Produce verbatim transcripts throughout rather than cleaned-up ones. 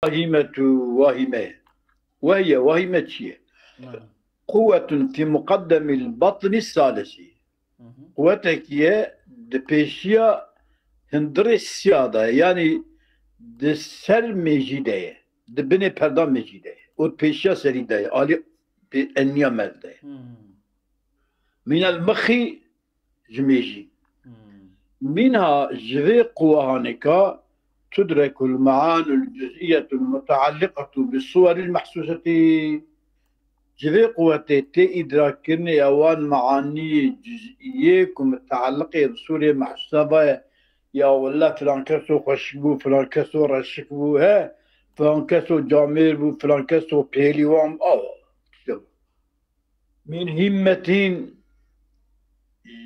Wahimetu, wahime. Wehiye, wahime çi ye? Quwwetun fi muqaddemil batni salisi. Quwetekî ye di pêşiya hundirê siya de ye, yanî di ser mêjî de ye, di binê perda mêjî de ye û di pêşiya serî de ye, alî pê-, eniya mez de ye. Minel mixî, ji mêjî. Mînha ji vê quwehanêka tudrekul me'anul cuz'iyetul mutealliqetu bi suweril mehsuseti. Ji vê quwetê tê îdrakkirinê ya wan meaniyê cuz'iyê ku mutaliqê bi sûrê mehsusa ve ye. Ya wele filan keso xweşik bû, filan keso reşik bû, he, filan keso camêr bû, filan keso pêlîwan bû. Awa. Min himmetîn,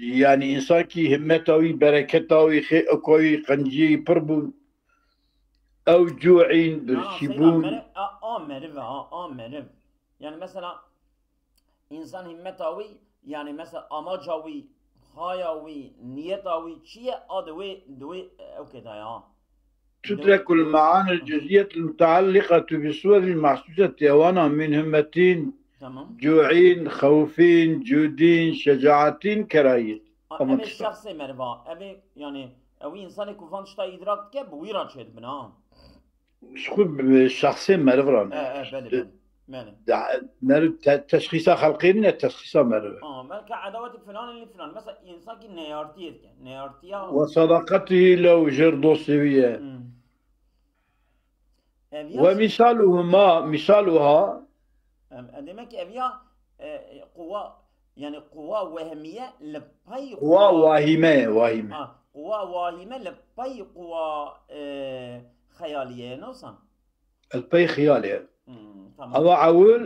yanî însankî himmeta wî, bereketa wî, xê-, oka wî, qenciyê wî pir bû. Ew cu'în, birçî bûn. A, a meriv e, a, a meriv. Yani mesela insan himmeta wî, yani mesela amaca wî, haya wî, niyeta wî çi ye, a di wê, di wê, e, ew kê de ya. Tudrekul me'anil cuz'iyetil mutealliqetu bi suweril mehsuseti, ewana min himmetîn, cu'în, xewfîn, cudîn, şecaetîn, kerahiyet. Ev ê şexsê meriva, ev ê, yani, ew însanê ku van tişta îdrak dike, bi wî re çêdibin, ha. Ji xwe bi şexsê meriv re ne. E, e, belê, belê. Belê. De, meriv te-, teşxîsa xelqê nîne, teşxîsa meriv e. Aa, belke edawetê filanê li filan. Mesela, însankî neyartiyê dike. Neyartiya. Ve sadaqetî lew, jêr dostê wî ye. Hmm. Ev ya Ve şey misaluhuma, misaluha. Em, e, demek ki ev ya, e, quwa, yani quwa wehmiye li pey Quwa quwa wahîme ye, wahîme. Ha, quwa wahîme li pey quwa, e, xeyaliye ye, ne wisa? Li pey xiyalê ye. Hmm, tamam. Eva ewil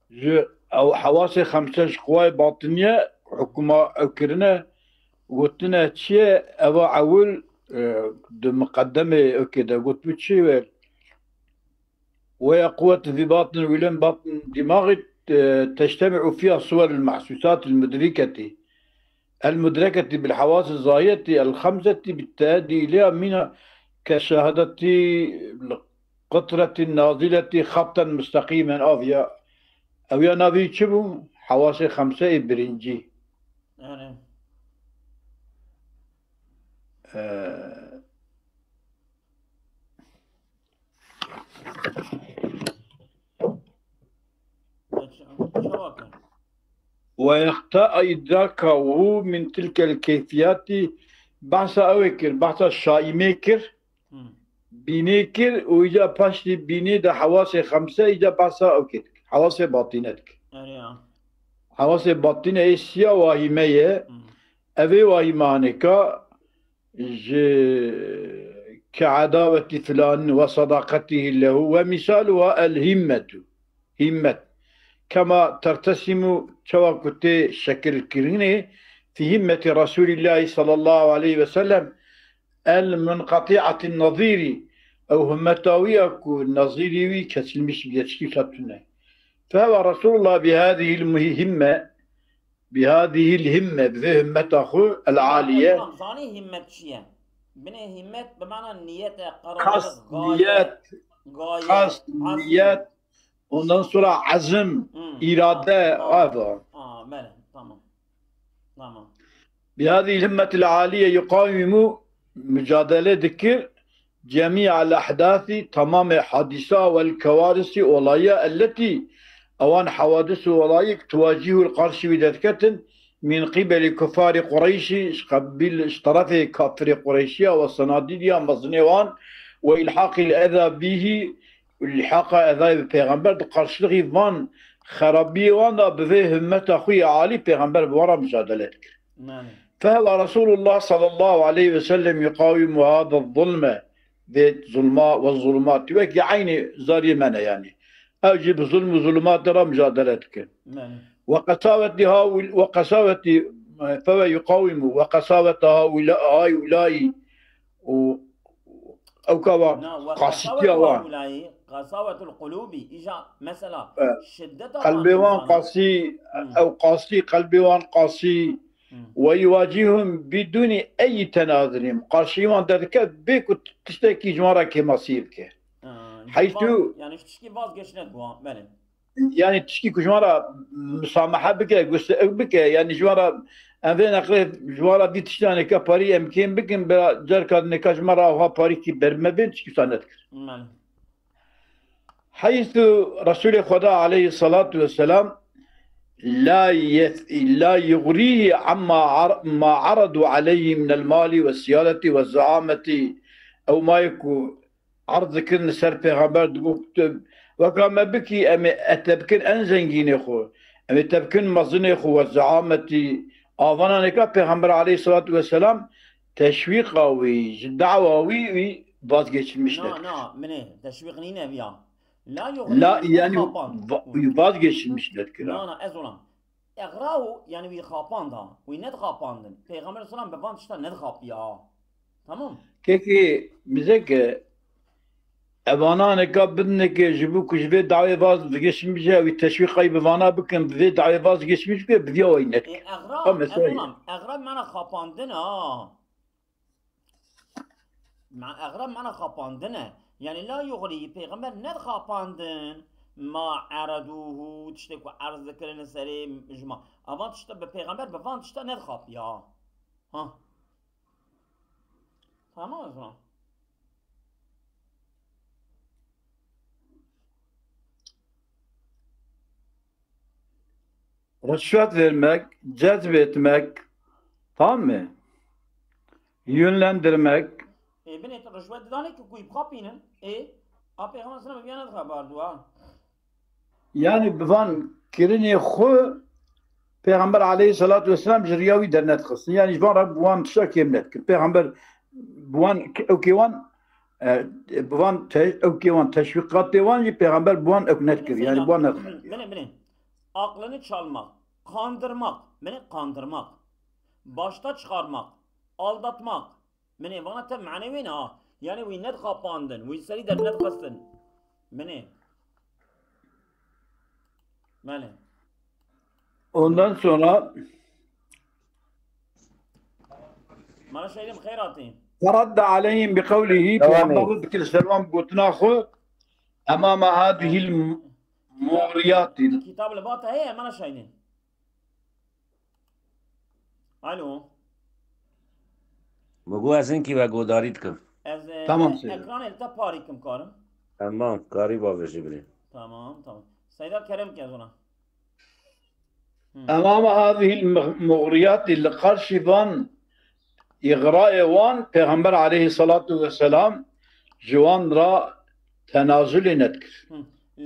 ji ew hewasê xemse ji quwayê batiniye hukuma ew kirine, gotine çi ye? Eva ewil, e, di miqedemê ew kê de gotibû çi wê? Weya quwet fî batin wîlin batin dîmaxî, e, teştemi'u fîha suweril mehsusatil mudriketî. El mudreketî bil hewasi zahiyetî el xemsetî bi teedî ilêha mîna ke şehadetî qitretî nazîletî xatten musteqîmen aviya. Ew ya navî çi bû? Hewasê xemse ê birincî. Yani. Ee, Çawa kir? Ve yexta idrakahu min tilkel keyfiyatî, behsa ew ê kir, behsa şaîmê kir, Hmm. bînê kir û îca paştî bînê de hewasê xemse îca behsa ew kir. Hewasê batîne dikir. Erê ya. Hewasê batîne ê siya wahîme ye. Hmm. Ev ê wahîme hanêka ji ke edawetî filan ve sadaqetî lehu ve misaluha el himmetu. Himmet. Kema tertesimu, çawa ku tê şekilkirinê, fi himmeti Resulîllahî sallallahu aleyhi ve sellem el munqati'atin nazîrî. Ew himmeta wî ya ku nazîrî wî kesilmiş, geçmiş hatune. Feheva Resulullah bi hadihil muhimme. Bi hadihil himme, bi vê himmeta xwe el aliye. Tamam, zanî himmet çi ye? Binê himmet bi mana niyet e, qerar, Qast, gaye, niyet, gaye, qast, azm. Niyet, ondan sonra azim, Hmm, irade, tamam, tamam. Ava. Aa, belê, tamam. Tamam. Bi hadihil himmetil aliye yuqawimu, mücadele dikir, cemî'el ehdâsî, tamamê hadîsa, wel kewarisi, olaya, elletî, ewan hewadis û olayek, tuvacîhul, qarşî wî derdiketin, min qîbelî kufarî Qureyşî, ji qebil, ji terefê kafirê Qureyşiya, we senadîdiya mezinê wan, we îlhaqîl eza bîhî, îlhaqa ezayê bi pêxember, di qarşilixî van xerabiyê wan de bi vê himmeta xwe yê alî pêxember bi wan re micadele dikir. Belê. Feheva Resulullah sallallahu aleyhi ve sellem yuqawimu hada zulme, vê zulma ve zulumati, wekî eynî zariyê me ne yanî. Ew jî bi zulm û zulumatê re micadele dikin. Belê. Ve qesaveti hawil-, ve qesaveti, feve yuqawimu, ve qesaveta hawila-, haulai û ew ka wan, Na, ve qasîtiya qesaveta wan. Haulai, qasavetul qulubi, îja mesela E, şiddeta qelbê wan, wan qasî, Hmm. ew qasî, qelbê wan qasî, Hmm. Ve yuvacihum bidûnî eyî tenazulîm. Qarşî wan derdike bê ku tiştekî ji wan re kêmasî bike. Aa, Heytû- Vaz-, yani şu tişkî vazgeç ne dua, belê. Yani tişkî ku ji wan re misamehe bike, guste ew bike, yani ji wan re em vê neqlê ji wan re vî tiştanêka parî em kêm bikin, bira carka dinêka ji me re awha parîkî ber me bên, tişkî wisa nedikir. Belê. Heytû Resûlê Xweda aleyhissalatu vesselam la yef-, la yugrîhi amma ar-, ma aradu aleyhi minel mali ve siyadeti ve zaameti, ew mayê ku erd dikirin li ser pêxember, digot, tu weka me bikî, em ê e te bikin en zengînê xwe, em ê te bikin mezinê xwe, we ziametî, avananêka pêxember aleyhissalatu vesselam teşwîqa wî, ji dawa wî, wî vazgeçilmiş Na, nedikir. Na, minê, teşwîq nîne viya. La yuxlî, La, wî yani, nedixapand. Va-, wî vazgeçilmiş nedikir, ha. Na, na, ez ona. Egra û, yani wî xapanda, wî nedixapandin. Pêxember selam bi van tişta nedixapiya. Tamam. Kekê, bizeke evananeka bidineke ji bo ku ji vê dawê vaz vegişin bije, wî teşwîqayî bi vana bikin, bi vê dawê vaz geçmiş bike, bi viya wayî Ê, nedike. Egra, Ha, mesela ez olam, egra mana xapandin ha. Ma-, egra mana xapandin e. Yani la yuxlî, pêxember nedixapandin. Ma ereduhu, tiştê ku erz dikirin serê ji ma. Avan tişta bi pêxember bi van tişta nedixapiya. Ha. Tamam o zaman. Rişwet vermek, cezb etmek, tamam mı? Yönlendirmek. Ê, binê tu rişwet didane ki ku yî bixapînin. Ê, a pêxember sinem bi viya nedixabardu ha. Yani bi van kirinê xwe Pêxember aleyhissalatu vesselam ji riya wî dernedixistin. Yani ji van re bi wan tişta kêm nedikir. Pêxember bi wan, ew kê wan, e, bi van te-, ew kê wan teşwîqatê wan jî Pêxember bi wan ew nedikir. Yani bi wan nedixapand. Binê, binê. Aklını çalmak, kandırmak, binê kandırmak, başta çıkarmak, aldatmak, Minê vana te mane wê ne ha. Yani wî nedixapandin, wî serî dernedixistin. Minê. Belê. Ondan sonra Mana şehrîm xeyr hatî. Feradde aleyhim bi qewlihi, Devam Peygamber et. Rû dikir ser wan bi gotina xwe, emama hadihil mugriyati. Kitab li ba te heye, mana şehrîm. Alo. Min got ez hinkî ve godarî dikim. Ez, e, Tamam, e, Seyda. Ekranê li te parî kim karim? Tamam, karî bavêjî birê. Tamam, tamam. Seyda kerem ke ez ona. Hı. Emama hadihil muğ-, muğriyati, li qarşî van îgrayê wan, Pêxember aleyhissalatu vesselam ji wan re tenazulê nedikir. Hı.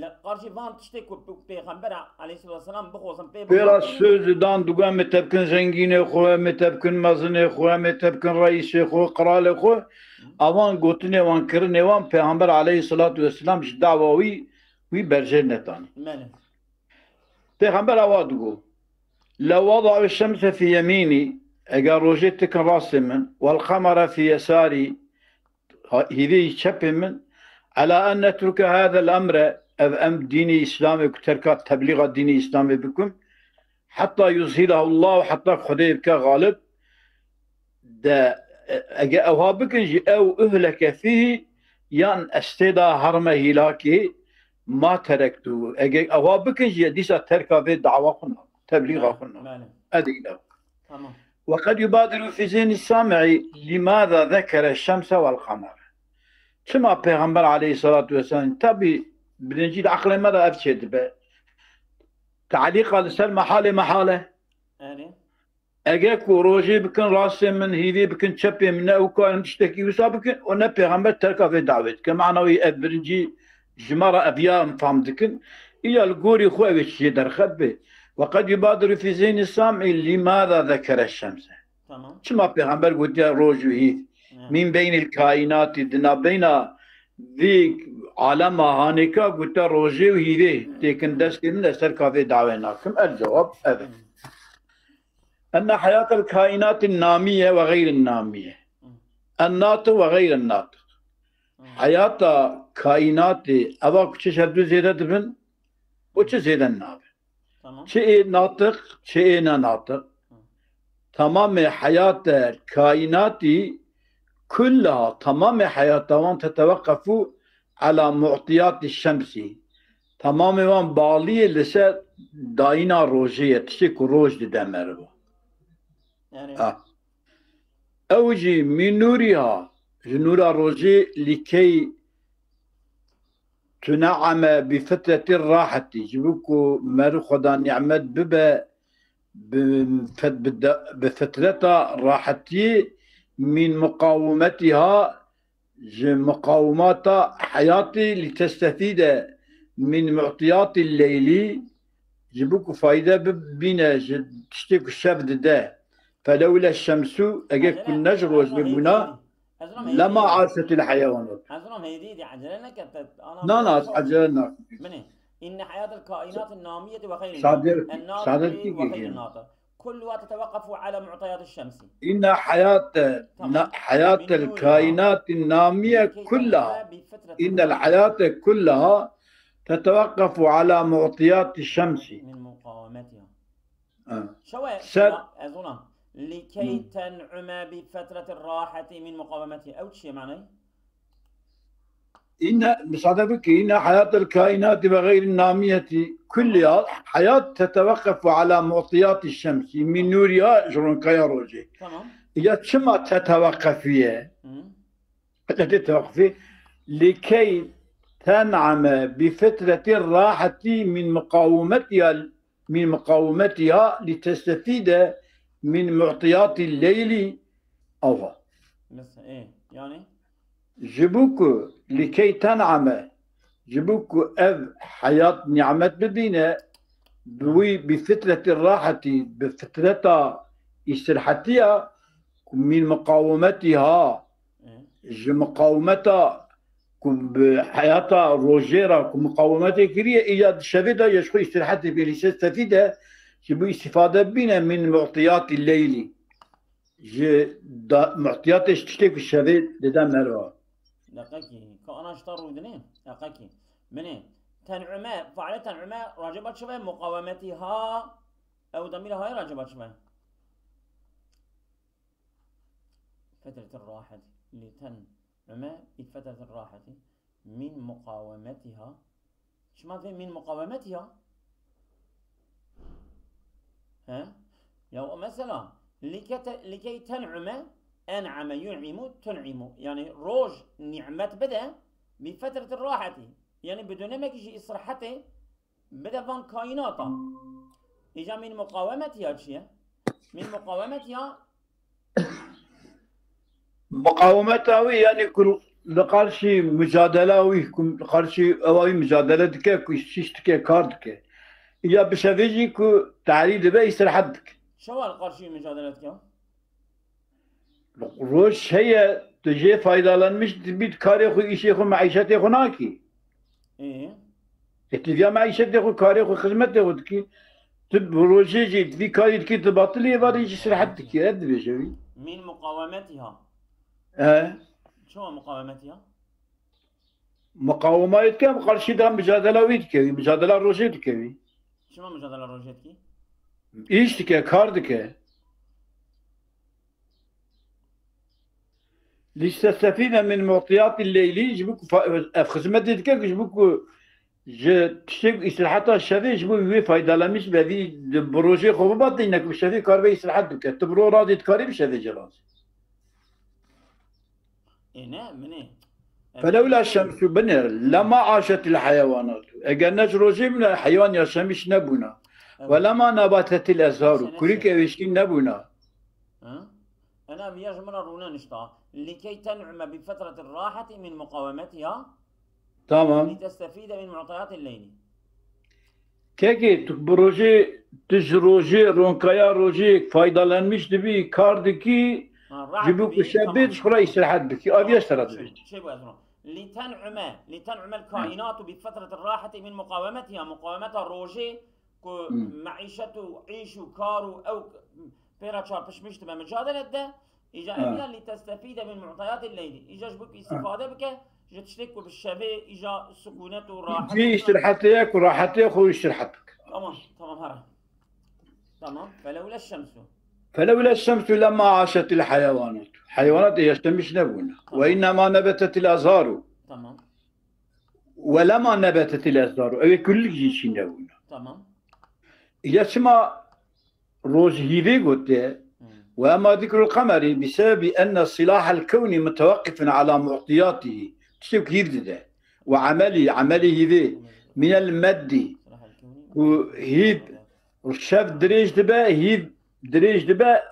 Li qarşî van tiştê ku Pê-, Pêxember aleyhissalatu vesselam bixwazin pê Pê re bixapînin. Söz didan, digo em ê te bikin zengînê xwe, em ê te bikin mezinê xwe, em ê te bikin reîsê xwe, qiralê xwe. Hı. Avan gotinê wan, kirinê wan, Pêxember aleyhissalatu vesselam ji dawa wî, wî berjêr netanî. Belê. Pêxember awa digo, "Lew wada'u şemse fî yemînî", eger rojê tikin rastê min, "wel qemere fî yesarî", ha-, hîvê yî çepê min, "ela en netruke hadel emre", ev em dînê Îslamê ku terka teblîxa dînê Îslamê bikim, "heta yuzhîrehullah", heta Xwedê bike xalib, de, e, ege ewha bikin jî, ew uhleke fîhî, yan ez tê de herime hîlakê, ma terektu. Ege ewha bikin jî, dîsa terka vê dawa xwe nakim, teblîxa Belê, xwe nakim. belê. Ez îla. Tamam. Ve qed yubadiru fî zihni sami'i, limada zekere şemse vel qamere. Çima Pêxember aleyhissalatu vesselam, tabî birincî li eqlê me de ev çêdibe. Te'lîqa li ser mehalê mehal e. Erê. Ege ku rojê bikin rastê min, hîvê bikin çepê min, ne ew karin tiştekî wisa bikin, û ne pêxember terka vê dawê dike. Mana wî ev birincî ji me re ev ya em fam dikin. Îya li gorî xwe ev ê çi jê derxet bê. Ve qed yubadiru fî zihni sam'i limada zekere şemse. Tamam. Çima pêxember gotiye roj û hîv? Hı. Min beynil kainatî, di navbeyna vî alema hanêka gotiye rojê û hîvê Hı. têkin destê min, ez terka vê dawê nakim. El cewab ev e. Hı. Enne hayatel kainatî namiye ve xeyrin namiye. Hı. En natiq ve xeyrin natiq. Hı. Heyata kainatê, eva ku çi ji hevdu zêde dibin, û çi zêde nabe. Tamam. Çi ê natiq, çi ê ne natiq. Hı. Tamamê heyate kainatî kullaha, tamamê heyata wan teteweqefu ala mu'tiyatî şemsî. Tamamê wan bağlî ye li ser dayîna rojê ye, tiştê ku roj dide meriva. Yani Ha. Ew jî mîn nûrîha, ji nûra rojê lîkey tune'eme bi fitretî rahetî, ji bo ku meriv xwe da nîmet bibe, bi fet-, bi de-, bi fitreta rahetiyê, mîn muqawimetîha, ji muqawimata heyatê, lî testefîde mîn mu'tiyatî leylî, ji bo ku fayde bibîne ji tiştê ku şev dide. Felewle şemsu, eger ku ne ji rojê bûna, lema aşetil heyewanat. Ez ram hêdî dî, ecele neke te, ana Na, na, ez ecele nakim. Binê. İnne hayatel kainatin namiyeti ve gayri Şadir, En-nâtiri Şadir ve gayri geliyor. Nâtir. Kulluha teteveqqafu ala mu'tayati şemsi. İnne hayate, Tamam. na-, hayatel Min nuriha. Kainati namiye Likey kullaha. Te'mele bi fitreti İnnel hayate kullaha teteveqqafu ala mu'tiyati şemsi. Min muqawemetiha. Ha. Şewe, Ser- ya, ez ona. Likey Hı. ten'ume bi fitreti raheti min muqawemetiha. Ew çi ye manayı? İnne, müsaade bike, inne hayatel kainati ve gayri namiyeti kulliha, hayat teteveqqefu ala mu'tiyati şemsi, min nuriha, ji ronkaya rojê. Tamam. Ya çima teteweqqefiye? Hı. Teteweqqefi, likey ten'ame bi fitreti raheti min muqawimetiha, min muqawimetiha li testefîde min mu'tiyatî leylî ava. Mesela, ê, yani? Ji bo ku likey ten'ame, ji bo ku ev heyat nîmet bibîne, bi wî bi fitretî rahetî, bi fitreta îstirhetiya ku min muqawimetiha, Ê. ji muqawimeta ku bi heyata rojê re ku muqawemetê kiriye, îca di şevê de ya ji xwe îstirahetê bê lî ser sefî de ji bo îstîfade bibîne min mu'tiyatî leylî. Ji da, mu'tiyatê ji tiştê ku şevê dide meriva. Deqekî, ka ana ji te rûdinê, deqekî. Binê, ten'ume, faile ten'ume, raciba çi ve? Muqawemetî ha, ew demîra hayê raciba çi ve? Fetretir raheti. Li ten'ume bi fetretir raheti. Min muqawemetiha. Çima vê min muqawemetiha? He? Ya o mesela, likete-, likey ten'ume, en'ame yun'imu, tun'imu. Yani roj nimet bide, bi fetretir raheti. Yani bi dönemekî ji îstirhetê, bide van kaînata. Îca min muqawemetiya çi ye? Min muqawemetiya Muqawemeta wî, yani ku li qarşî mucadela wî, ku li qarşî ewa wî mucadele dike, ku îş dike, kar dike. Ya bi şevê jî ku tarî dibe, îstirahet dike. Çawa li qarşî mucadele dike? Roj heye, tu jê faydalanmiş dibî, karê xwe, îşê xwe, meîşetê xwe nakî. Ê? E, tu viya meîşetê xwe, karê xwe, xizmetê xwe dikî. Tu bi rojê jî vî karî dikî, tu batilî, êvarê jî sirhet dikî. Ev dibêje wî. Min muqawemetiha. E? Çawa muqawemetiha? Muqawemayê dike, bi qarşî de micadela wî dike wî, micadela rojê dike wî. Çima micadela rojê dikî? Îş dike, kar dike. Lîstestefîne min mu'tiyatî leylî, ji bo ku fa-, ev xizmetê dike ku ji bo ku ji tiştê ku îstiraheta şevê ji bo wê faydalanmiş be, vî bi rojê xwe bibatîne ku bi şevê karibe îstirahet bike. Tu bi ro radê dikarî bi şevê jî razî. Ê ne, min ê. Felewla şemsu binê, lema aşetil heyewanatu. Eger ne ji rojê bûna, heywan yaşamiş nebûna. Evet. Ve lema nebatetil ezharu. Kurîk ew hişkî nebûna. Ha? Ena viya ji min re rûne nişta. Likey ten'ume bi fetretir raheti min muqawemetiha. Tamam. Litestefîde min mu'tayatî leylî. Kekê, tu bi rojê, tu ji rojê, ronkaya rojê faydalanmiş dibî, kar dikî, Ha, rahat ji bo dibî, ku şev bê tamam. Ji xwe re îstirahet bikî. Aviya Tamam. Sera Çi, dibî. Çi bu ez ron? Li ten'ume, li ten'umel kainatu bi fetreti raheti min muqawemetiha, muqawemeta rojê ku Hmm. meîşet û îş û kar û ew pêra çarpişmiş dibe, mücadele de, îca Ha. Eviya li testefîde min mu'tayatî leylî. Îca ji bo ku Ha. Îstîfade bike, ji tiştê ku bi şevê îca sukûnet û rahet Cî îstirahetê ye ku rahetê xwe îstirahet bike. Tamam, tamam, here. Tamam. Felewle şemsu. Felewle şemsu lema aşetil heyewanat. Heywanat yaşamış nebûne. Tamam. Ve innema nebetetil azharu. Tamam. Welema nebetetil ezharu. Ew ê kullik jî çî nebûna. Tamam. Ya çima roj hîvê gotiye? Hmm. Ve ema zikrul qemeri bi sebebi enne silahel kewni mutewaqqifun ala mu'tiyatihi. Tiştek hîv dide. Ve ameli, ameli hîvê. Minel meddi. Ku hîv, şev dirêj dibe, hîv dirêj dibe,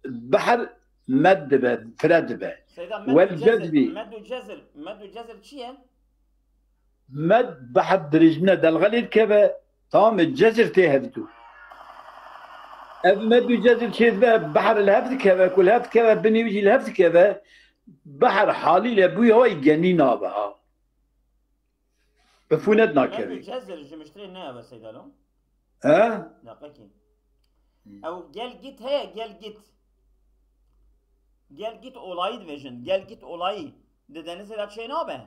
behr med dibe, fire dibe. Seyda, med Wel û cezir, cezbi. Med û cezir, med û cezir çi ye? Med behr dirêjbûna delxelê dikeve, tamam e, cezir tê hevdû. Ev med û cezir çê dibe, behr li hev dikeve, ku li hev dikeve, binê wî jî li hev dikeve, behr halîle bûye wayî genî nabe ha. Bi fûnet nakeve. Med û cezir ji miştirê ne ev e Seyda lo? He? Deqekî. Hmm. Ew gel git heye, gel git. Gel git olayî dibêjin. Gel git olayî. Di denizê de çê nabe?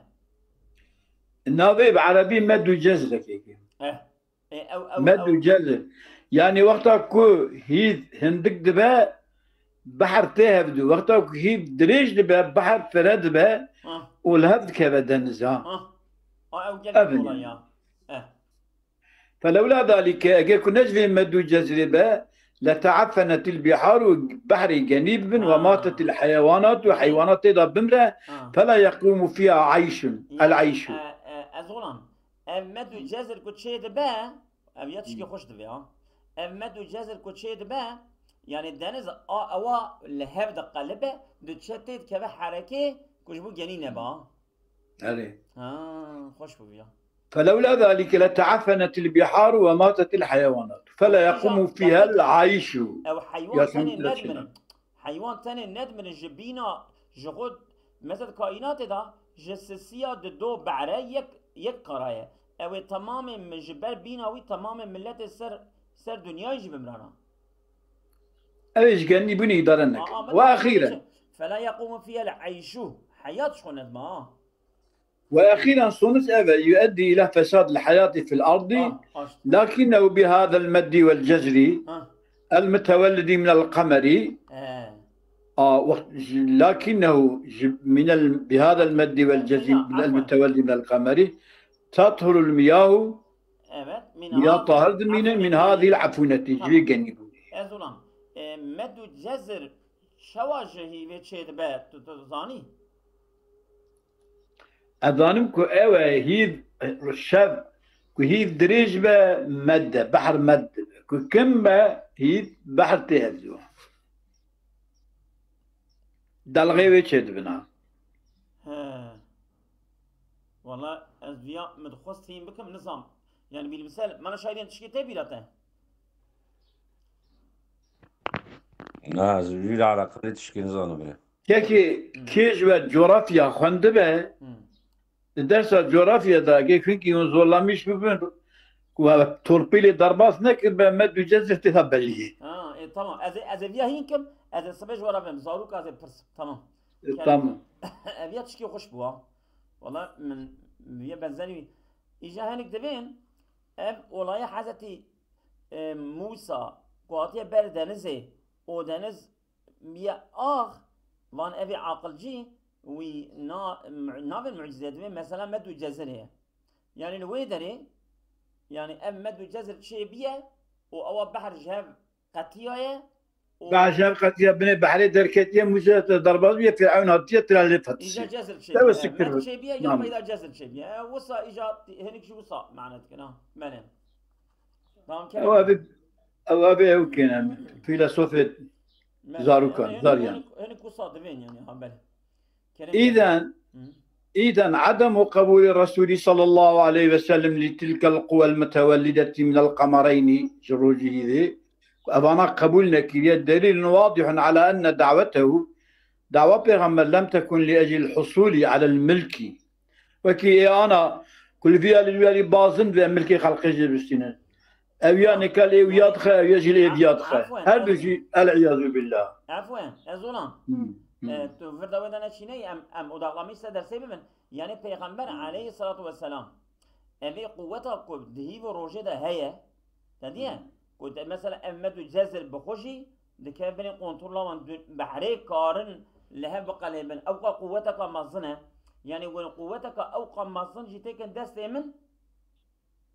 Navê bi erebî med û cezrekê. Eh. E, ew, ew, Med ew. û cezir. Yanî wexta ku hîv hindik dibe, behr tê hevdû. Wexta ku hîv dirêj dibe, behr fire dibe Ha. û li hev dikeve deniz ha. Ha. Ha, ew gelek Ev kolay in. ya. Eh. Felewla zalike, eger ku ne ji vê med û cezrê be, lete'effenetil bihar û behrê genî bibin, ve Ha. matetil heyewanat û heywanat tê de bimre, Ha. fela yequmu fiha ayşun, Ya, el ayşu. e, e, ez olan. Ev med û cezir ku çê dibe, ev ya tişkî Hı. xweş dibe ha. Ev med û cezir ku çê dibe, yani deniz a ewa li hev diqelibe, diçe tê dikeve herekê ku ji bo genî nebe ha. Erê. Ha, xweş bû ya. فلولا ذلك لتعفنت البحار وماتت الحيوانات فلا Îja يقوم فيها demek العيش. Ew heywan Ya tenê sen nedimirin. Heywan tenê nedimirin ji bîna, ji xwe, mesela kaînatê de ji sisiya di do behre yek, yek kara ye. Ew ê temamê mi-, ji ber bîna wî temamê miletê ser, ser dinyayê jî bimrana. Ew ê ji genî bûnê îdare neke. Aa, Ve min exîren. Fela yequmu fiha el-eyşu. Heyat ji xwe nedima ha. Ve exîren sonuç ev e. Yueddi ila fesad el-heyati fil ardi. Ah, aşt. Lakinnehu bi hadel meddi vel cezri. Ha. El mutewellidi minel kameri. He. A, wext, lakinnehu ji, minel, bi hadel meddi vel cezri Ya, el afwen. mutewellidi minel kameri. Tathurul miyahu. Evet. Min Miya ha-, tahir dimîne, afwen. min hadil afuneti. Tamam. Ji vê genî bûnê. Ez ulan, e, med û cezir çawa ji hîvê çê dibe, tu, tu zanî? Ez zanim ku ew e hîv, şev, ku hîv dirêj be, med de, behr med dibe. Ku kim be, hîv, behr tê hevdû. Delxê wê çê dibina. He. Wala ez viya min dixwest fîm bikim, nizam. Yani bilmsel, mana şairên tişkê tê bîra te? Na, ez wî re eleqelî tişkî nizanim bile. Kekê Hı. kê ji we coğrafya xwendibe, Hı. di dersa coğrafya de gê xwînkî hûn zorlamîş bibin, ku torpîlê derbas nekiribe, med û cezir tê de belî ye. Ha, e, tamam. Ez ê, ez ê viya hîn kim, ez ê sibê ji we re bim. Zarok ez ê pirsim. Tamam. E, Kerem. tamam. Ev ya tişkî xweş bû ha. Wala min, min viya benzenî. Îja hinek divên, ev olaya Hezretî, e, Musa, ku hatiye ber denizê, û deniz bîye ax, van evê aqilcî, wî na-, navên mucizê divê, mesela med û cezirê ye. Yani li wê derê, yani ev med û cezir çê bîye û ewa behr ji hev qetiyaye û Behr ji hev qetiya binê behrê derketiye, Musa te derbas bûye, Firavun hatiye tira lê Îca fetişe. cezir çê Te bîye, siktir med bû. çê bîye, ya Tamam. peyda cezir çê bîye. E, wisa îca hinek jî wisa mane dikin ha. Belê. Tamam, Ew abi, ew abi ew kêne. Filosofê Zarokan, yani, zaryan. Hinek, hinek wisa divên yani, ha, belê. Kerem Îden, Hı. îden ademu qebûlê Resûlî sallallahu aleyhi ve sellem li tilkel quwel mutewellideti minel qamereyni ji rojî hîvê, ku evana qebûl nekiriye, delîlun wadihun ala enne dawetehu, dawa Pêxember lem tekun li ecil husûlî alel milkî. Wekî ê ana ku li vî alî, li vî alî bazin divê milkê xelqê jê bistînin. Ew ya Ha. nika lê ew ya dixe, ew ya jî lê ev ya dixe. Afwen, Her du afwen. jî el-îyazu billah. Afwen, ez olan. Hı, hı. E, tu virda wê de neçîney, em, em odaklamayî ser dersê bibin. Yani Peyxember Hı. aleyhissalatu vesselam, evê quweta ku di hîv û rojê de heye, te diye, Hı. ku te mesela ev med û cezir bi xwe jî dikeve binê kontrola wan dû-, behrê karin li hev biqelêbin. Ew ka quweteka mezin e. Yani win quwweteke ew qa mezin jî têkin destê min.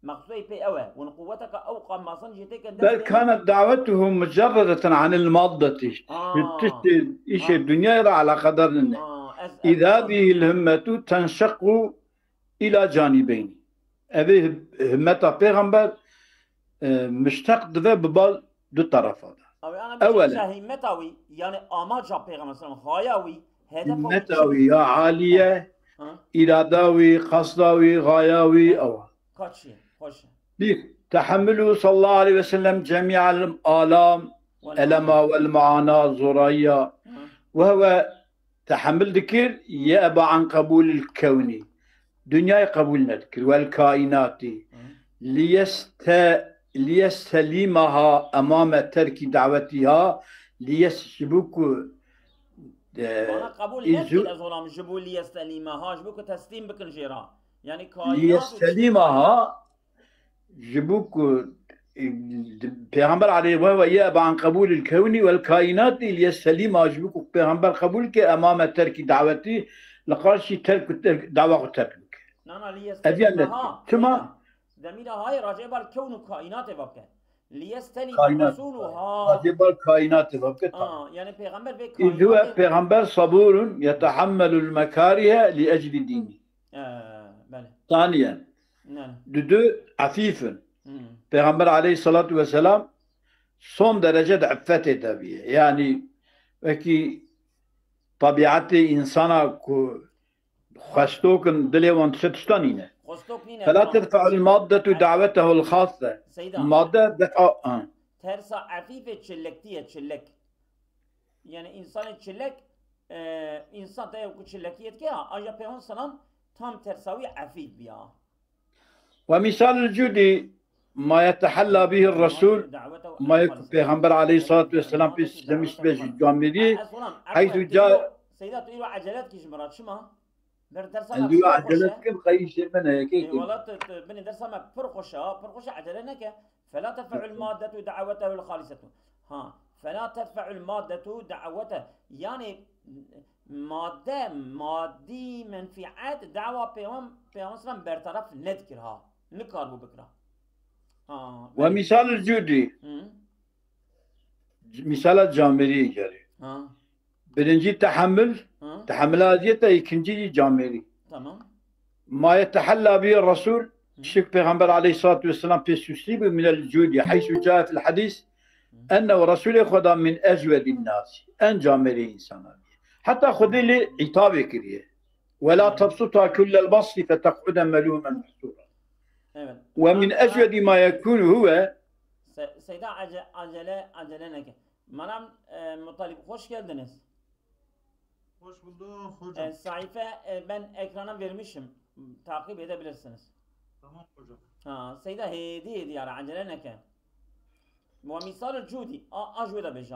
Mexsûdê pê ew e. Win quwweteke ew qa mezin jî têkin بل destê min. كانت دعوته مجردة عن المادة. Aa. Tiştê îşê dinyayê re eleqedar nine. Aa, ez, إذ هذه الهمة تنشق إلى جانبين. Evê himmeta pêxember e, mişteq dibe bi bal du terefa de. Ew ana Ewele. Himmeta wî, yani amaca pêxember sallam, xaya wî, hedefa wî Himmeta çi? Wî ya aliye, Ha? Îrada wî, qasda wî, xaya wî, ewa. Kaçî, xweş e. Bir, تحمله صلى الله عليه وسلم جميع الآلام، Wala. الألم والمعاناة، zorayiya. Ha? وهو تحمل dikir, يأبى عن قبول الكون. Dinyayê qebûl nedikir. والكائنات. Ha? ليست-، ليستلمها أمام ترك دعوتها، liyes-، ji bo ku, e, Bana qebûl îzu- nekir ez olam ji bo liyestelîme ha, ji bo ku teslîm bikin jê re. Yani kainat û ليستلمها، ji bo ku, e, Pêxember aleyh-, وهو يأبى عن قبول الكون والكائنات ليستلمها، ji bo ku Pêxember qebûl ke أمام ترك دعوتي، li qarşî terk û terk, dawa xwe terk bike. Nana Ev yan liyestelîme ha. Çima? Demîra hayê racê bar kewn û kainatê vabke. Liyestelîme Kainat. Resûlû ha. Racê bar kainatê vabke. Aa, yani pêxember vê إذ هو kainatê. Pêxember صبور يتحمل المكاره لأجل ديني. Ee, belê. ثانيا، Ne. Dudu, عفيف. Hmm. Pêxember aleyhissalatu vesselam son derece de iffetê de biye. Yani wekî tabiatê insana ku xwestok in dilê wan tişe tişta nîne. Xwestok nîne. فلا تدفع المادة دعوته الخاصة. Seyda. Madde defa, ha. Tersa efîfê çillektiye çillek. Yani insanê çillek, e, insan te ku çillekiyê dike ha, aja pêwan salam tam tersa wî efîf biya. ومثال الجود ما يتحلى به الرسول, ma yek Pêxember aleyhissalatu vesselam pê süslemiş be ji camêrî, Ez olam, حيث efwan, جاء tu, Seyda, tu îro ecele dikî ji min re, çima? Ber dersa me Endû pir acele xweş e. Dikim, qeyîşê min e, yekê Ê, wala tu, tu binê dersa me pir xweş e, pir xweş e, ecele neke. فلا تدفع المادة دعوته الخالصة. Ha, فلا تدفع المادة دعوته. Yani madde, maddi menfiet dawa peyam-, peyamber sallam bertaraf nedikir ha. Nikar bu bikira. Ha, belê. ومثال الجود, Hı, misala camêrî gerî. ha, Birinci tahammül, ha, tahammül aziyete, ikinci camêrî. Tamam. ما يتحلى به الرسول, şik Pêxember aleyhissalatu vesselam pê süslî bû, من الجود، حيث جاء في الحديث أنه Resulê Xweda من أجود الناس, en camêrî insana. Heta Xwedê lê îtabê kiriye. ولا تبسطها كل البسط فتقعد ملوما محسورا. Evet. ومن أجود ما يكون هو Se-, Seyda ace-, acele, acele neke. Manam, e, Mutalip, hoş geldiniz. Hoş bulduk hocam. E, sayfa, e, ben ekrana vermişim. Takip edebilirsiniz. Tamam hocam. Ha, Seyda hêdî hêdî yara, acele neke. Ve misalul cudi, a, a ji wê de bêje.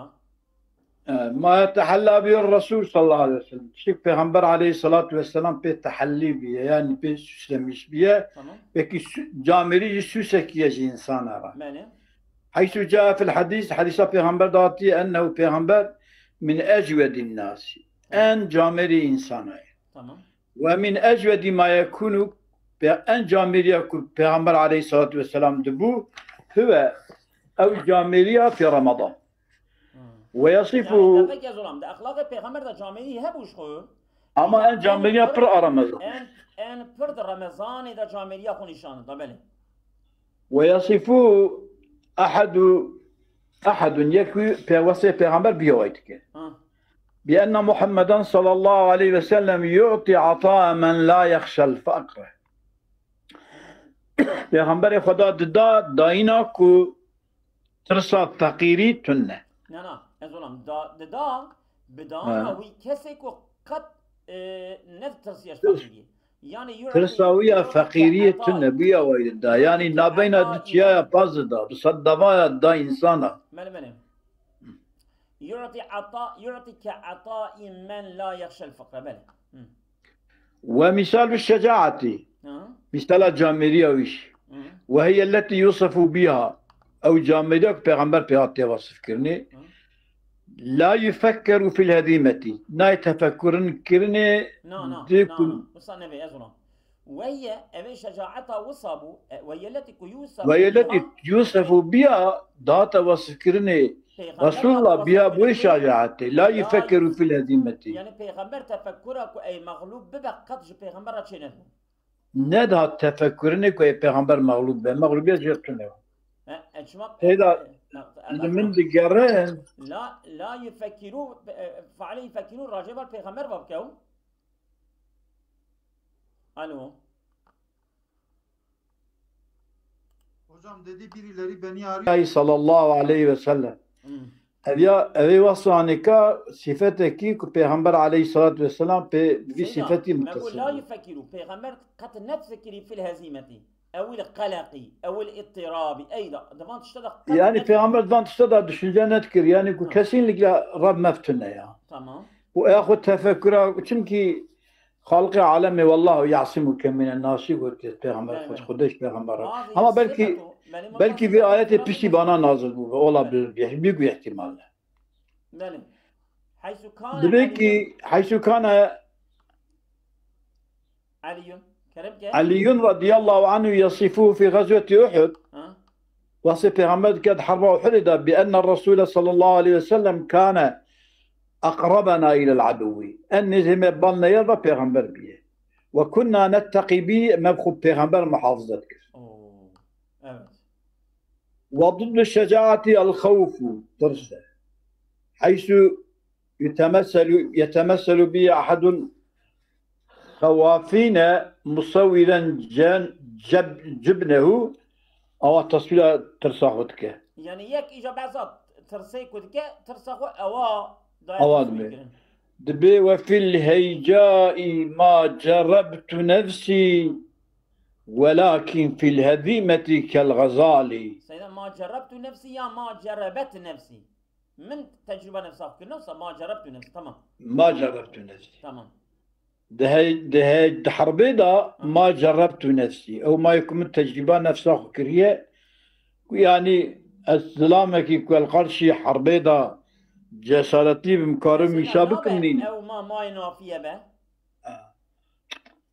E, ما يتحلى به الرسول صلى الله عليه وسلم. Şik Pêxember aleyhissalatu vesselam pê tehellî biye, yani pê süslemiş biye. Tamam. Peki sü-, camêrî jî süsekî ye ji insana re. Belê. حيث جاء في الحديث, hadîsa Pêxember de hatiye, ennehu Pêxember min ecwedin nasi. En camêrî insana ye. Tamam. Ve min ecwedi ma yekunu, pe-, en camêriya ku Pêxember aleyhissalatu vesselam dibû, huve ew camêriya fi Ramadan. Hmm. Ve Yani yasifu, demek ya zolam, de exlaqê peyxember de camêrî hebû ji xwe. ama en camêriya pir a Ramazan. En, en pir de Remezanê de camêriya xwe nîşan da, belê. Ve yasifu ahadu, ahadun, yek wî pê-, wesê Pêxember biye way dike. Ha. Bi enne Muhammeden sallallahu aleyhi ve sellem yu'ti ata men la yexşel faqre. Pêxemberê Xweda dida dayîna ku tirsa feqîrî tune. Na, na, ez olam da, dida, bi dana Ha. wî kesê ku qet, e, ne tirsiya ji feqîrî. Yani yu'ti, Tirsa wî ya yu'ti feqîrî ke'eta-, tune, bûya wayî da. Yani yu'ti nabeyna ke'eta du çiyaya paz da, bi seddevaye da insana. Mele, mele. Yu'ti ata, yu'ti ke'atai men la yexşel feqre, belê. Hı. Ve misalu şecaati, Hı. misala camêriya wî jî. Hı. Ve hiye lletî yusafu biha. Ew camêriya ku Pêxember pê hatiye wasif kirinê. Hı. La yufekkeru fil hezîmetî. Nayê tefekkurin kirinê. Na, na, Dê na, ku na. Wisa nebe, ez ona. Weye, evê şecaeta wisa bû. E, weye letî ku Yusuf Weye letî Yusefu biya dihate wasifkirinê. Resulullah biya boyê şecaetê. La yufekkeru fil hezîmetî. Yani peyxember tefekkura ku ey mexlûb bibe qet ji peyxember re çênedibû. Nedihat tefekkurinê ku ey peyxember mexlûb be. Mexlûbiyet jê tune. E, e, çima Heyda li min digerin. La, la yufekkiru, e, feale yufekkiru racê ber peyxember va bikew. Alo. Hocam dedi birileri beni arıyor. Sallallahu aleyhi ve sellem. Hmm. Ev ya, evê wasa anêka sifetekî ku Pêxember aleyhissalatu vesselam pê vî Seyda, sifetî me got la mutesil. Yufekkiru, Pêxember qet nefikirin fil hezîmetî, ewil qelaqî, ewil îttirabî, ey da, di van tişta da qet Yani nefik- Pêxember di van tişta da düşünce nedikir. Yani ku Ha. kesinlikle Rab meftune ya. Tamam. Û eya xwe tefekkura, çimkî Xaliqê alemê, "Wallahu ya'simuke minen nasî" gotiye Pêxember, Belê, xwe belê. Xwedê ji Pêxember re. Bazı Ama belkî, sıfat o. Benim belkî ondan vê sıfat ayetê o. piştî bana nazil bû. Olabilir diye. Büyük bir ihtimalle. Belê. Heysu kana Dibê ki, heysu kana Eliyun. Kerem ke. Eliyun radiyallahu anhu yasifuhu fi gazweti Uhud. Ha? Wasfê Pêxember dike di herba Uhudê de, bi enne Resûle sallallahu aleyhi ve sellem kane aqrabena ilel aduwî. En nêzê me bal neyar ve Pêxember biye. Ve kunna netteqî bî, me bi xwe Pêxember muhafize dikir. Oo. Evet. Ve diddu şecaati el xewfu, tirs e. Heysu yetemesselu, yetemesselu bi ahadun xewafine musewwiren cen-, ceb-, cibnehu, awa teswîra tirsa xwe dike. Yani yek îca behsa tirsê ku dike, tirsa xwe ewa daye Ewa teswîr dibe. kirin. Dibê ve fil heycai ma cerebtu nefsî welakin fil hezîmeti kel gazalî. Seyda ma cerebtu nefsi ya ma cerebet nefsi. Min tecrübe nefsa xwe kirine, wisa ma cerebtu nefsi. Tamam. Ma cerebtu nefsî. Tamam. Di hey, di hey, di herbê de ma cerebtu nefsî. Ew mayê ku min tecrîba nefsa xwe kiriye, ku yanî ez zilamekî ku el qarşî herbê de cesaretî bim, karim Mesela mîşa nabe bikim nîn. Ew ma mayê nafiye be.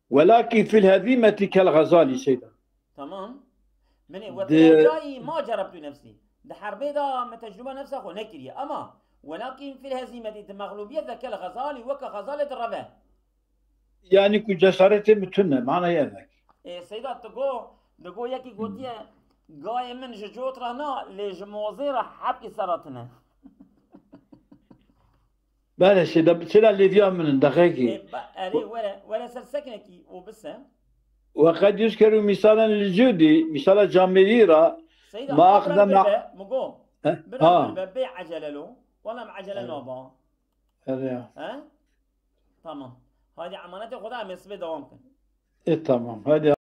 Welakî fil hezîmetî kel Xezalî seyda. Tamam. Min ê Di- wetî cayî ma cerebtu nefsî. Di herbê de me tecrübe nefsa xwe nekiriye. Ama welakin fil hezîmetî di mexlûbiyet de kel Xezalî weke Xezalê di reve. Yanî ku cesaretê min tune, manayê ev e. Ê, Seyda, tu go, tu go yekî gotiye, gayê min ji cot re na, lê ji mozê re hepkî sera tune. Belê seyda, seyda lêviya min in, dexekî. Ê, ba, erê, were, were ser sekinekî û bise. Ve qed yuzkeru mîsalen li cudî, mîsala camêrî ra, Seyda, ma ha, bira aqdem bir be, mi go. He? Bira Ha. Bir be, bê ecele lo. Wala em ecele Evet. naba. Erê ya. He? Tamam. Hadi emanetê Xweda em ê sibê dewam kin. E, tamam. Hadi